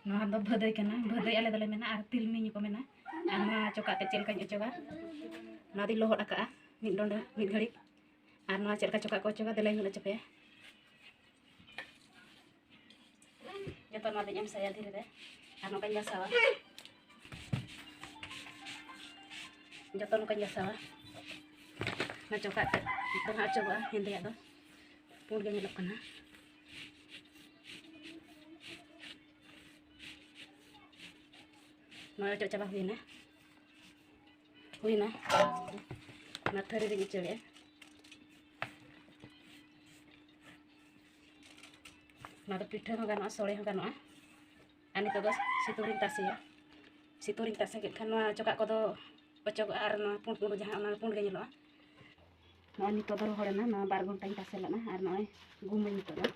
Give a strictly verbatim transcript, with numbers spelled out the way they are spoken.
ᱱᱚᱣᱟ ᱫᱚ ᱵᱷᱟᱹᱫᱟᱹᱭ ᱠᱟᱱᱟ, ᱵᱷᱟᱹᱫᱟᱹᱭ ᱟᱞᱮ ᱫᱚᱞᱮ ᱢᱮᱱᱟ, ᱟᱨ ᱛᱤᱞᱢᱤᱧ ᱠᱚ ᱢᱮᱱᱟ᱾ ᱟᱨ ᱱᱚᱣᱟ ᱪᱚᱠᱟᱜ ᱛᱮ ᱪᱮᱫ ᱞᱮᱠᱟᱧ ᱚᱪᱚᱜᱟ, ᱱᱚᱣᱟ ᱫᱚᱧ ᱞᱚᱦᱚᱫ ᱟᱠᱟᱜᱼᱟ ᱢᱤᱫ ᱰᱚᱸᱰᱮ ᱢᱤᱫ ᱜᱷᱟᱹᱲᱤᱡ᱾ ᱟᱨ ᱱᱚᱣᱟ ᱪᱮᱫ ᱞᱮᱠᱟ ᱪᱚᱠᱟᱜ ᱠᱚ ᱚᱪᱚᱜᱟ, ᱫᱮᱞᱟᱧ ᱧᱮᱞ ᱦᱚᱪᱚ ᱯᱮᱭᱟ᱾ ᱡᱚᱛᱚ ᱱᱚᱣᱟ ᱫᱚᱧ ᱮᱢ ᱥᱟᱭᱟ ᱫᱷᱤᱨᱤ ᱨᱮ, ᱟᱨ ᱱᱚᱝᱠᱟᱧ ᱜᱷᱟᱥᱟᱣᱟ᱾ ᱡᱚᱛᱚ ᱱᱚᱝᱠᱟᱧ ᱜᱷᱟᱥᱟᱣᱟ᱾ ᱚᱱᱟ ᱪᱚᱠᱟᱜ ᱛᱮ ᱫᱚ ᱦᱟᱸᱜ ᱚᱪᱚᱜᱚᱜᱼᱟ, ᱦᱮᱸᱫᱮᱭᱟᱜ ᱫᱚ ᱯᱩᱸᱰ ᱜᱮ ᱧᱮᱞᱚᱜ ᱠᱟᱱᱟ᱾ ᱱᱚᱣᱟ ᱚᱪᱚᱜ ᱪᱟᱵᱟ ᱦᱩᱭᱱᱟ, ᱦᱩᱭᱱᱟ᱾ ᱚᱱᱟ ᱛᱷᱟᱹᱨᱤ ᱨᱤᱧ ᱩᱪᱟᱹᱲᱮᱜᱼᱟ᱾ ᱱᱚᱣᱟ ᱫᱚ ᱯᱤᱴᱷᱟᱹ ᱦᱚᱸ ᱜᱟᱱᱚᱜᱼᱟ, ᱥᱚᱲᱮ ᱦᱚᱸ ᱜᱟᱱᱚᱜᱼᱟ᱾ ᱟᱨ ᱱᱤᱛᱚᱜ ᱫᱚ ᱥᱤᱛᱩᱝ ᱨᱤᱧ ᱛᱟᱥᱮᱭᱟ᱾ ᱥᱤᱛᱩᱝ ᱨᱤᱧ ᱛᱟᱥᱮ ᱠᱮᱫ ᱠᱷᱟᱱ ᱱᱚᱣᱟ ᱪᱚᱠᱟᱜ ᱠᱚᱫᱚ ᱚᱪᱚᱜᱚᱜᱼᱟ, ᱟᱨ ᱱᱚᱣᱟ ᱯᱩᱸᱰ ᱯᱩᱸᱰ ᱡᱟᱦᱟᱸ, ᱚᱱᱟ ᱯᱩᱸᱰ ᱜᱮ ᱧᱮᱞᱚᱜᱼᱟ᱾ ᱱᱚᱜᱼᱚᱭ ᱱᱤᱛᱚᱜ ᱫᱚ ᱨᱚᱦᱚᱲᱮᱱᱟ, ᱱᱚᱣᱟ ᱵᱟᱨ ᱜᱷᱚᱱᱴᱟᱧ ᱛᱟᱥᱮ ᱞᱮᱫᱼᱟ, ᱟᱨ ᱱᱚᱜᱼᱚᱭ ᱜᱩᱢᱟᱹᱧ ᱱᱤᱛᱚᱜ ᱫᱚ᱾